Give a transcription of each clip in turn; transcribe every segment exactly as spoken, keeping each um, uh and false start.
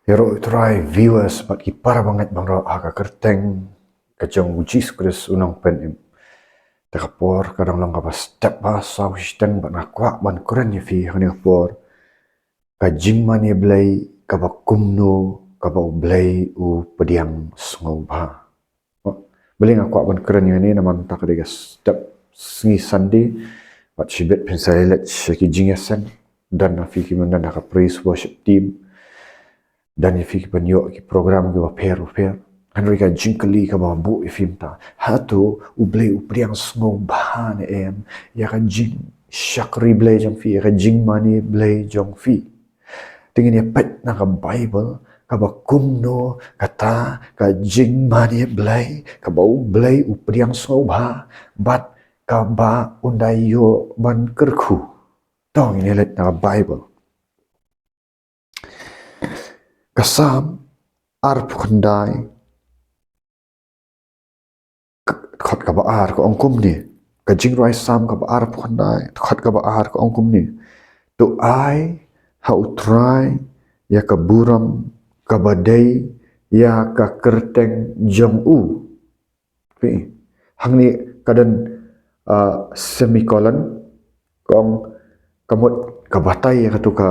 Ïaroh U Trai, viewers bad ki para bangeit baroh ha ka kyrteng ka jong U Jisu Khrist U Nongpynim. Te ka por ka dang long kaba step ba saw shiteng bad nga kwah ban kren ïa phi ha kane ka por. Ka jingmane Blei kaba kumno, kaba U Blei u pdiang sngewbha. Balei nga kwah ban kren ïa kane, namar mynta ka dei ka step sngi Sunday. Bad shibit phin sa leit sha ki jingïaseng. Don na phi kiba don ha ka praise worship team. Don na phi kiba ïoh ki program kiba pher bapher. Hynrei ka jingkylli kaba buh ïa phi mynta, hato U Blei u pdiang sngewbha ne em ïa ka jingshakri Blei jong phi, ïa ka jingmane Blei jong phi? Te ngin ïa peit na ka Baibl kaba kumno kata ka jingmane Blei kaba U Blei u pdiang sngewbha bad kaba un da ïoh ban kyrkhu. To ngin ïa leit na ka Baibl. Ka Salm arphew khyndai, dkhot kaba ar ka ong kumne. Ka Jingrwai Salm kaba arphew khyndai, dkhot kaba ar ka ong kumne: To ai ha U Trai ïa ka burom kaba dei ïa ka kyrteng jong u. Phi, hangne ka don, ah, semicolon, ka ong, ka mut ka batai ïa katu ka,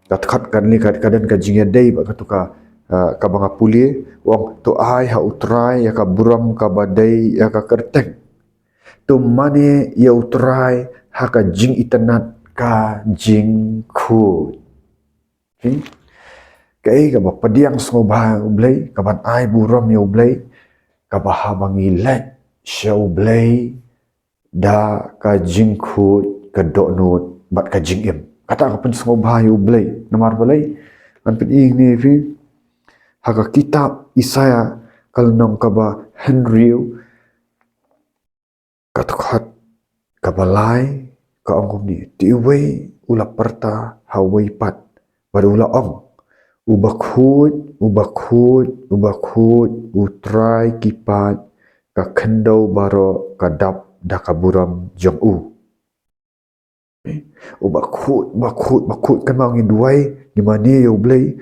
ka dkhot, hangne ka, ka don ka jingïadei bad katu ka, ah, kaba nga pule, u ong: To ai ha U Trai ïa ka burom kaba dei ïa ka kyrteng. To mane ïa U Trai ha ka jingitynnad ka jingkhuid. Phi, kaei kaba pdiang sngewbha ïa U Blei, kaban ai burom ïa U Blei? Kaba haba ngi leit sha U Blei da ka jingkhuid, ka dohnud bad ka jingim, kata ka pynsngewbha ïa U Blei. Namar balei? Ngan pyni hangne ïa phi ha ka kitab Isaiah ka lynnong kaba hynriew, ka dkhot kaba lai, ka ong kumne: Te uwei u la pyrta ha uwei pat bad u la ong: U bakhuid, u bakhuid, u bakhuid, U Trai ki paid, ka khyndew baroh ka dap da ka burom jong u. U bakhuid, bakhuid, bakhuid, kan ma ngi duwai, ngi mane ïa U Blei,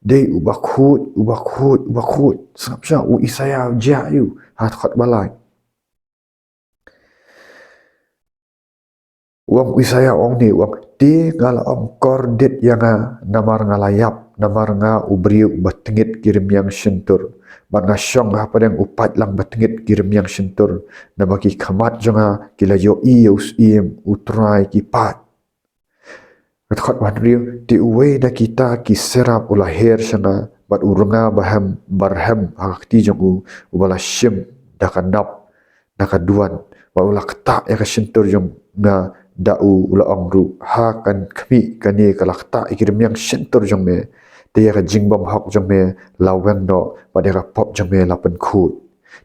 dei u bakhuid, u bakhuid, u bakhuid. Sngap sha u Isaiah u jia ïa u ha dkhot ba lai. U ong, u Isaiah u ong ne, u ong: Te nga la ong, kordit ïa nga, namar nga la ïap, namar nga u briew uba tngit ki rmiang shyntur. Bad nga shong hapdeng u paidlang ba tngit ki rmiang shyntur, naba ki khmat jong nga ki la ïohi ïa U Syiem, U Trai ki paid. Ka dkhot ba hynriew: Te uwei na kita ki serap u la her sha nga, bad u rnga bahem, barhem ha ka kti jong u, uba la shim da ka nap, da ka duwan, bad u la ktah ïa ka shyntur jong nga da u, u la ong ruh: Ha kan khmih kane ka la ktah ïa ki rmiang shyntur jong me, te ïa ka jingbymhok jong me la weng noh, bad ïa ka pop jong me la pynkhuid.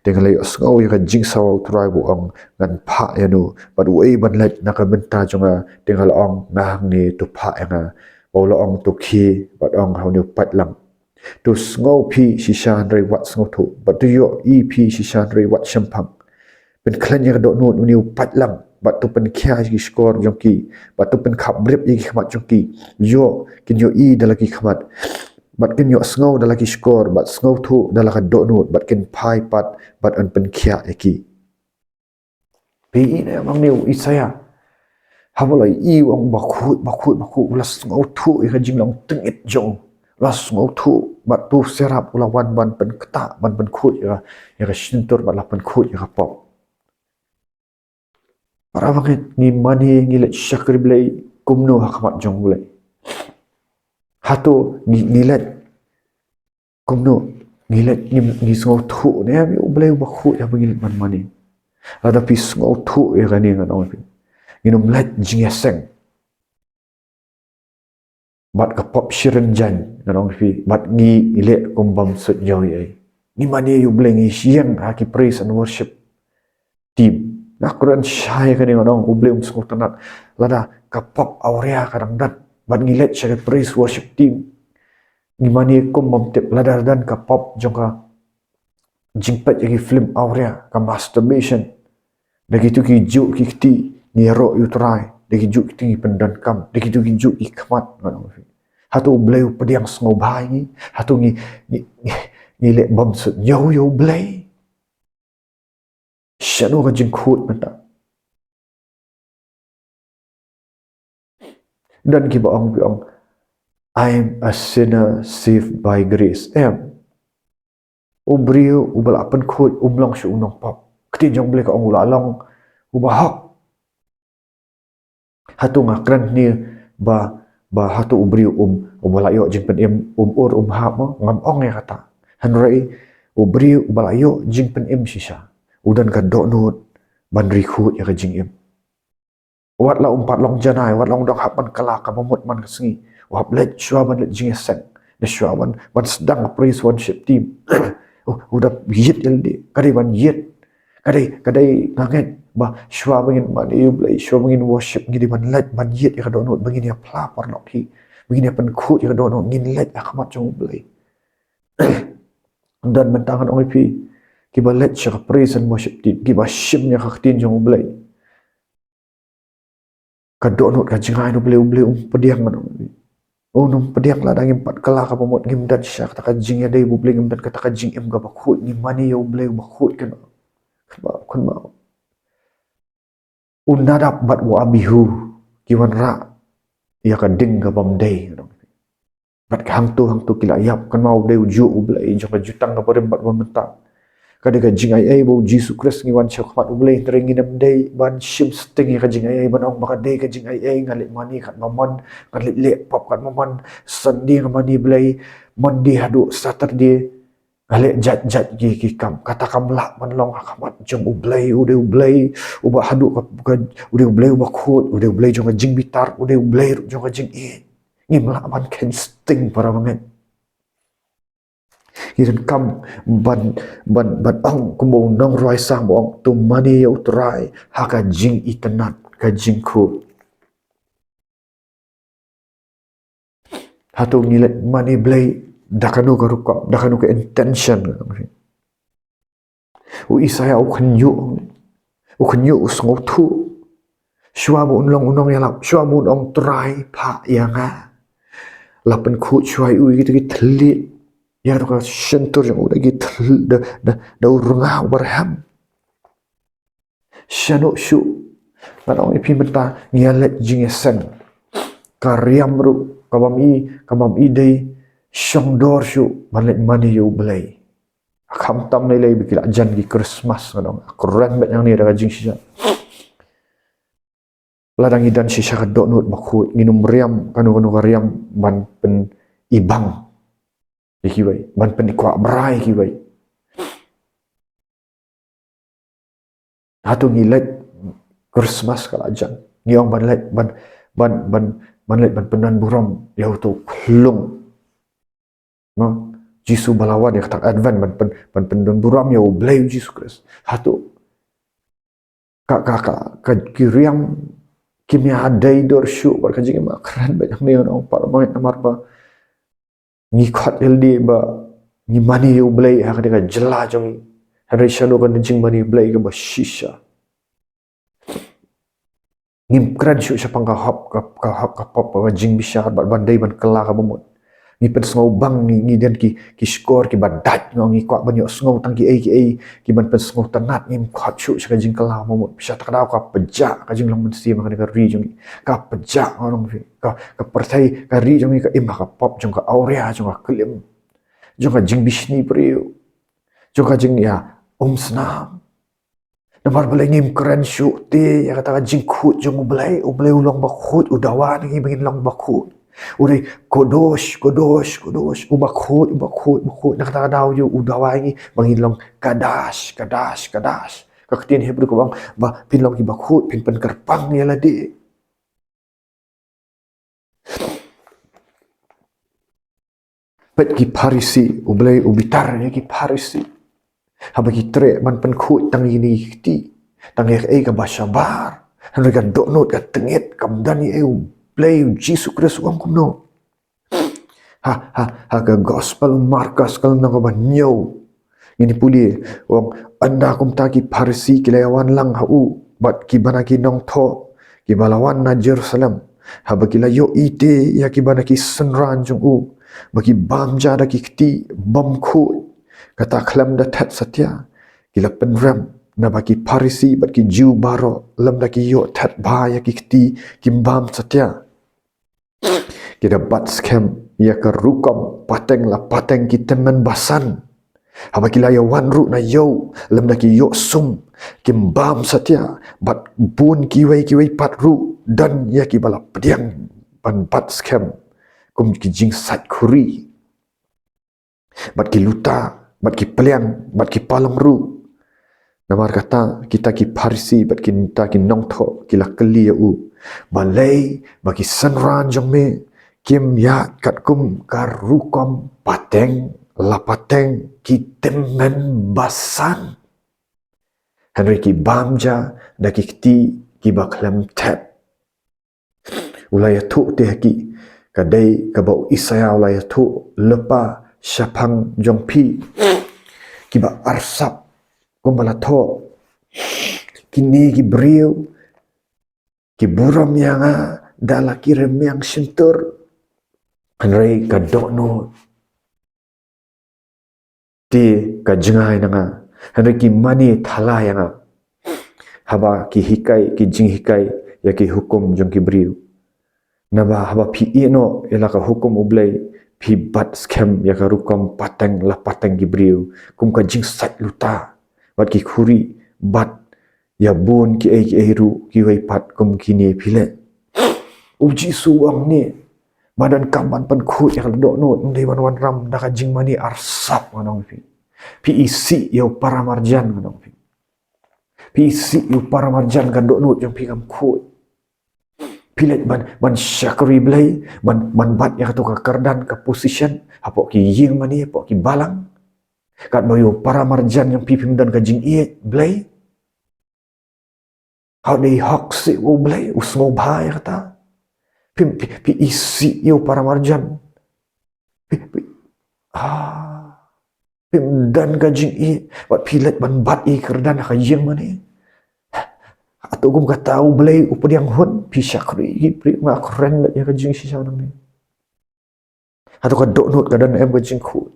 Te nga la ïohsngew ïa ka jingsawa U Trai ba u ong: Ngan phah ïano, bad uei ban leit na ka bynta jong nga? Te nga la ong: Nga hangne, to phah ïa nga. Bad u la ong: To khie bad ong ha une u paidlang: To sngew phi shisha hynrei wat sngewthuh, bad to ïohi phi shisha hynrei wat shemphang. Pynkhlaiñ ïa ka dohnud une u paidlang, bad to pynkhiah ïa ki shkor jong ki, bad to pynkhapbrip ïa ki khmat jong ki. Ïoh, kin ïohi da la ki khmat, bad kin ïohsngew da la ki shkor, bad sngewthuh da la ka dohnud, bad kin phai pat, bad yn pynkhiah ïa ki. Phi i ne em hangne u Isaiah, haba u la ïohi u ong bakhuid, bakhuid, bakhuid, u la sngewthuh ïa ka jinglong tngit jong u. U la sngewthuh, bad utu u serap u la wan ban pynktah, ban pynkhuid ïa ka, ïa ka shyntur, bad la pynkhuid ïa ka pop. Para bangeit, ngi mane, ngi leit shakri Blei kumno ha khmat jong U Blei? Hato ngi, ngi leit kumno? Ngi leit, ngi, ngi sngewthuh ne em ïa U Blei uba khuid haba ngi leit ban mane? Lada phi sngewthuh ïa kane, ngan ong ïa phi, ngin ym leit jingïaseng. Bad ka pop shi rynjang, ngan ong ïa phi, bad ngi leh kum bym suidñiew ei ei. Ngi mane ïa U Blei, ngi ïeng ha ki praise and worship team. Nga kren shai kane, ngan ong U Blei um sngewtynnad lada ka pop awria ka dang don, bad ngi leit sha ka praise worship team. Ngi mane kum bym tip, lada don ka pop jong ka jingpeit ïa ki film awria, ka masturbation. Da kitu kijuh ki kti ngi ïaroh ïa U Trai, da kijuh ki kti ngi pyndonkam, da kitu kijuh ki khmat, ngan ong ïa phi. Hato U Blei u pdiang sngewbha ïa ngi? Hato ngi, ngi, ngi, ngi leh bymsuidñiew ïa U Blei? Shano ka jingkhuid mynta? Don kiba ong, ki ong, "I'm a sinner saved by grace." Em. U briew uba la pynkhuid um long shuh u nongpop. Ka ktien jong U Blei ka ong u la long uba hok. Hato nga kren hangne ba, ba hato u briew um, uba la ïoh jingpynim, um ur um hap mo? Ngam ong ïa kata. Hynrei u briew uba la ïoh jingpynim shisha u don ka dohnud ban ri khuid ïa ka jingim. Wat la um pat long janai, wat la um dang hap ban kylla kaba mut man ka sngi, u hap leit shuwa ban leit jingïaseng, ne shuwa ban, ban sdang ka praise worship team. Oh, u da ïit ïalade, ka dei ban ïit. Ka dei, ka dei, nga ngeit ba shuwa ba ngin mane ïa U Blei, shuwa ba ngin worship, ngi dei ban leit ban ïit ïa ka dohnud, ba ngin ïa phla paralok hi, ba ngin ïa pynkhuid ïa ka dohnud, ngin leit ha khmat jong U Blei. Don mynta ngan ong ïa phi, kiba leit sha ka praise and worship team, kiba shim ïa ka ktien jong U Blei, ka dohnud, ka jingai na U Blei, U Blei um pdiang, ngan ong ïa phi. U nym pdiang lada ngim pat kylla kaba mut, ngim don shisha kata ka jingïadei bad U Blei, ngim don kata ka jingim kaba khuid, ngim mane ïa U Blei uba khuid. Kynmaw, kynmaw, kynmaw. U Nadab bad u Abihu ki wanrah ïa ka ding ka bym dei, ngan ong ïa phi. Bad ka hangto hangto ki la ïap. Kynmaw, u dei u juh U Blei jong ka Jutang kaba Rim bad ba Mynta. Ka dei ka jingaiei ba U Jisu Khrist, ngi wan sha khmat U Blei, hynrei ngim dei ban shim sting ïa ka jingaiei, ban ong ba ka dei ka jingaiei, nga leit mane kat ba mon, nga leit leh pop kat ba mon, Sunday nga mane Blei, Monday haduh Saturday nga leh jait jait ki, ki kam. Kata kam lah ban long ha khmat jong U Blei. U dei U Blei uba haduh ka, ka, u dei U Blei uba khuid, u dei U Blei jong ka jingbitar, u dei U Blei ruh jong ka jingïeit. Ngim lah ban kheiñ sting, para bangeit. Ngi donkam ban, ban, ban ong kumba u nongrwai Salm u ong, to mane ïa U Trai ha ka jingitynnad, ka jingkhuid. Hato ngi leit mane Blei da kano ka rukom, da kano ka intention? U Isaïah u khynñiuh, u khynñiuh, u sngewthuh. Shuwa ba un long u nongïalap, shuwa ba un ong, Trai, phah ïa nga, la pynkhuid shuwa ïa u ïa kita ki thylliej, ïa kata ka shyntur jong u da ki thyll-, da, da, da u rnga uba rhem. Shano shuh, ngan ong ïa phi mynta, ngi ïa leit jingïaseng. Ka riam ruh ka bym i, ka bym i dei shongdor shuh ban leit mane ïa U Blei. Khamtam lei lei ba ki la jan ki Christmas, ngan ong, kren beit hangne da ka jingshisha. Lada ngi don shisha ka dohnud bakhuid, ngin ym riam kano kano ka riam ban pynibang ïa kiwei, ban pynkwah brai ïa kiwei. Hato ngi leit Christmas ka la jan, ngi ong ban leit ban, ban, ban, ban leit ban pyndon burom ïa uto u khyllung, no? Jisu ba la wan ïa kata ka Advent ban pyn, ban pyndon burom ïa U Blei U Jisu Khrist. Hato ka, ka, ka, ka, ki riam kim ïa dei dor shuh bad ka jingim? Kren beit hangne, ngan ong, para bangeit, namar ba ngi khot ïalade ba ngi mane ïa U Blei ha kane ka jylla jong ngi. Hynrei shano ka jingmane Blei kaba shisha? Ngim kren shuh shaphang ka hok, ka, ka hok, ka pop, ka jingbishar bad ban dei ban kylla kaba mut. Ngi pynsngewbang, ngi, ngi don ki, ki shkor kiba dait, ngi kwah ban ïohsngew tang kiei kiei kiban pynsngewtynnat. Ngim khot shuh sha ka jingkylla kaba mut. Shisha ta ka daw ka pjah ka jinglong mynsiem ha kane ka ri jong ngi. Ka pjah, ngan ong ïa phi. Ka, ka pyrthei, ka ri jong ngi ka im ha ka pop jong ka awria, jong ka klim, jong ka jingbishni briew, jong ka jingïaumsnam. Namar balei ngim kren shuh te ïa kata ka jingkhuid jong U Blei? U Blei u long bakhuid, u dawa na ngi ba ngin long bakhuid. U dei Kodosh, Kodosh, Kodosh, u bakhuid, u bakhuid, bakhuid. Na kata ka daw ïa u dawa ïa ngi ba ngin long Kadash, Kadash, Kadash. Ka ktien Hebru ka ong ba phin long ki bakhuid, phin pynkyrpang ïalade. Peit ki Pharisi, U Blei u bitar ïa ki Pharisi. Haba ki treh ban pynkhuid tang ïa kine ki kti, tang ïa kaei kaba shabar, hynrei ka dohnud ka tyngit, kam don ei ei, U Blei U Jisu Khrist u ong kumno? Ha, ha, ha ka Gospel u Markos ka lynnong kaba hynñiew, ngin ïa pule, u ong, ynda kumta ki Pharisi ki la ïawan lang ha u bad kiba na ki nongthoh kiba la wan na Jerusalem. Haba ki la ïohi te ïa kiba na ki synran jong u ba ki bam ja da ki kti bymkhuid, kata khlem da thet satia, ki la pynrem na ba ki Pharisi bad ki Jiw baroh lymda ki ïoh thet bha ïa ki kti kim bam satia. Ki da bat skhem ïa ka rukom pateng la pateng ki tymmen basan. Haba ki la ïa wan ruh na ïew lymda ki ïoh sum, kim bam satia, bad bun kiwei kiwei pat ruh don ïa kiba la pdiang ban bat skhem kum ki jingsait khuri, bad ki luta, bad ki pliang, bad ki palong ruh. Namar kata kita ki Pharisi bad kita ki nongthoh ki la kylli ïa u, balei ba ki synran jong me kim ïaid katkum ka rukom pateng la pateng ki tymmen basan, hynrei ki bam ja da ki kti kiba khlem thet? U la ïathuh te ha ki, ka dei kaba u Isaïah u la ïathuh lypa shaphang jong phi kiba arsap, kumba la thoh, kine ki briew ki burom ïa nga da la ki rmiang shyntur, hynrei ka dohnud te ka jngai na nga, hynrei ki mane thala ïa nga haba ki hikai ki jinghikai ïa ki hukum jong ki briew. Naba haba phi ïehnoh ïa la ka hukum U Blei, phi bat skhem ïa ka rukom pateng la pateng ki briew, kum ka jingsait luta bad ki khuri, bad ïa bun kiei kiei ruh kiwei pat kum kine phi leh. U Jisu u ong ne, ba donkam ban pynkhuid ïa ka dohnud, ym dei ban wanrah da ka jingmane arsap, ngan ong phi. Phi isih ïa u paramarjan, ngan ong phi. Phi isih ïa u paramarjan, ka dohnud jong phi kam khuid. Phi leit ban, ban shakri Blei, ban, ban bat ïa kato ka kyrdan, ka position hapoh ki ïing mane, hapoh ki balang. Katba ïa u paramarjan jong phi phim don ka jingïeit Blei. Haba dei hok seh U Blei, u sngewbha ïa kata. Phi, phi, phi isih ïa u paramarjan. Phi, phi, ah, phim don ka jingïeit, bad phi leit ban bat ïa ki kyrdan ha ka ïing mane. Hato kum kata U Blei u pdiang hun? Phi shakri, phi, nga kren ïa ka jingshisha nangne. Hato ka dohnud ka don em ka jingkhuid?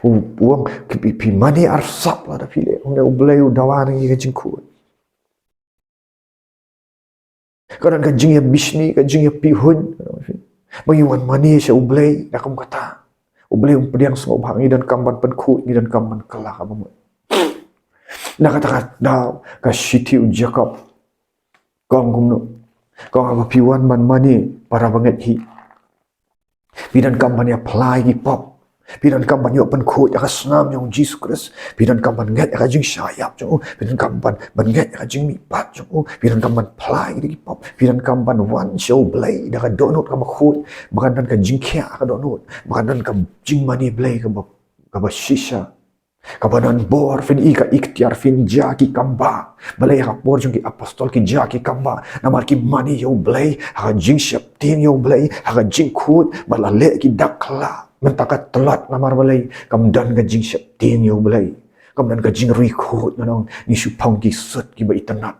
U ong, phi, phi mane arsap lada phi leh, u ne U Blei u dawa na ngi ka jingkhuid. Ka don ka jingïabishni, ka jingïapihuiñ. Ma ngi wan mane sha U Blei da kum kata. U Blei um pdiang sngewbha, ngi donkam ban pynkhuid, ngi donkam ban kylla ka bamut. Na kata ka daw ka shithi u Jakob ka ong kumno? Ka ong, haba phi wan ban mane, para bangeit hi, phi donkam ban ïa phla ïa ki pop. Phi donkam ban ïoh pynkhuid ïa ka snam jong U Jisu Khrist. Phi donkam ban ngeit ïa ka jingshah ïap jong u. Phi donkam ban, ban ngeit ïa ka jingmihpat jong u. Phi donkam ban phla ïa ki pop. Phi donkam ban wan sha U Blei da ka dohnud kaba khuid. Ba kan don ka jingkhiah ha ka dohnud. Ba kan don ka jingmane Blei kaba, kaba shisha. Kaba don bor, phin i ka iktiar, phin jia ki kambah. Balei ha ka por jong ki apostol ki jia ki kambah? Namar ki mane ïa U Blei ha ka jingsheptieng ïa U Blei ha ka jingkhuid, bad la leh ki dak khlad. Mynta ka tlot, namar balei? Kam don ka jingsheptieng ïa U Blei. Kam don ka jingri khuid, ngan ong, ngi shu phong ki suit kiba itynnad.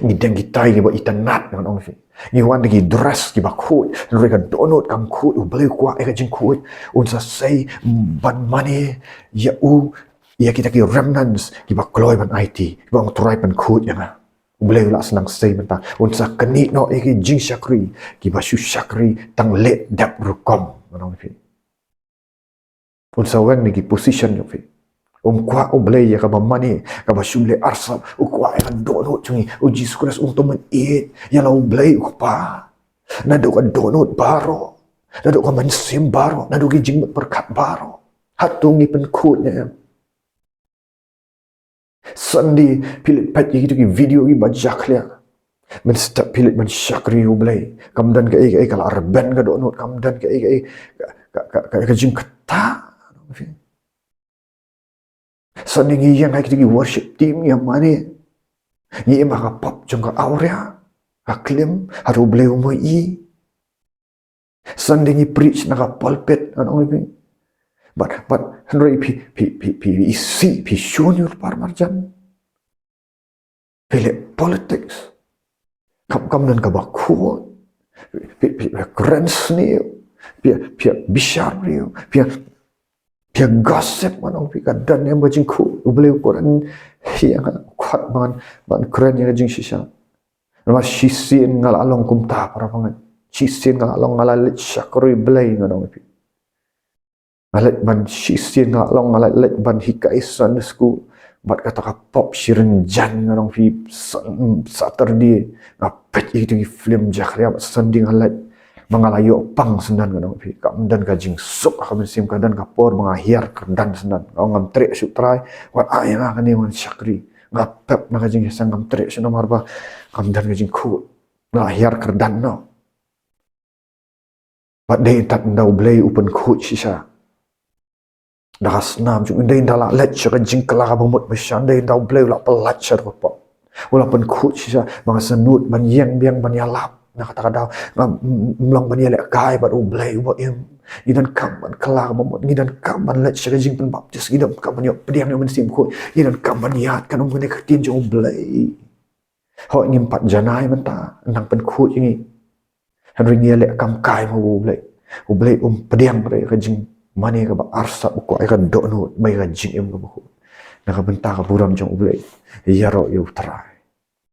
Ngi deng ki tai kiba itynnad, ngan ong phi. Ngi wan da ki dress kiba khuid, hynrei ka dohnud kam khuid, U Blei u kwah ïa ka jingkhuid. Un sa sei ban mane ïa u, ïa kita ki remnants kiba kloi ban aiti, kiba ong, Trai, pynkhuid ïa nga. U Blei u la sdang sei mynta. Un sa knieh noh ïa ki jingshakri kiba shu shakri tang leh dep rukom, ngan ong phi. Un sa weng na ki position jong phi. Um kwah U Blei ïa kaba mane, kaba shym leh arsap. U kwah ïa ka dohnud jong ngi. U Jisu Khrist um tymmen ïeit ïa la U Blei U Kpa. Naduh ka dohnud baroh, naduh ka mynsiem baroh, naduh ki jingmut pyrkhat baroh. Hato ngi pynkhuid ne em? Sunday phi leit peit ïa kito ki video kiba jakhlia. Mynstep phi leit ban shakri U Blei, kam don kaei kaei, ka la rben ka dohnud, kam don kaei kaei ka, ka, ka, ka, ka jingkata. Sunday ngi ïeng ha kito ki worship team, ngi ïa mane. Ngi im ha ka pop jong ka awria, ka klim, hato U Blei u mih ïa ngi? Sunday ngi preach na ka pulpit, ngan ong ïa phi. But, but hynrei phi, phi, phi, phi isih, phi shun ïa u paramarjan. Phi leh politics. Kam, kam don kaba khuid. Phi, phi, phi kren sniew. Phi, phi bishar briew. Phi, phi gossip, ngan ong phi, ka don em ka jingkhuid. U Blei u kren ïa nga, khot ban, ban kren ïa ka jingshisha. Namar shisien nga la long kumta, para bangeit. Shisien nga la long, nga la leit shakri Blei, ngan ong phi. Nga leit ban, shisien nga la long, nga la leit ban hikai Sunday school. Bad kata ka pop Syrnjan, ngan ong phi, Sun-, Saturday. Nga peit ïa ki film Jakria bad Sunday nga leit. Ba nga la ïoh pang sngewdon, ngan ong phi. Kam don ka jingsuk ha ka mynsiem, ka don ka por ba nga hiar kyrdan sngewdon. Nga ong ngam treh shuh Trai. Wat ai ïa nga kane ban shakri. Nga pep na ka jingïaseng, ngam treh shuh namar ba kam don ka jingkhuid. Nga hiar kyrdan noh. Bad dei tad ynda U Blei u pynkhuid shisha. Da ka snam jong, dei ynda la leit sha ka jingkylla kaba mut ba shisha, dei ynda U Blei u la pyllait sha ka pop. U la pynkhuid shisha, ba nga sngewthuh ban ïeng biang ban ïalap. Na kata ka daw, ngam, mm, long ban ïalehkai bad U Blei uba im. Ngi donkam ban kylla kaba mut, ngi donkam ban leit sha ka jingpynbaptis, ngi donkam ban ïoh pdiang ïa U Mynsiem Bakhuid, ngi donkam ban ïaid katkum kane ka ktien jong U Blei. Hooid ngim pat janai mynta, nang pynkhuid ïa ngi. Hynrei ngi ïaleh kam kai ma U Blei. U Blei um pdiang ïa ka jingmane kaba arsap, u kwah ïa ka dohnud, bad ïa ka jingim kaba khuid. Na ka bynta ka burom jong U Blei. Ïaroh ïa U Trai.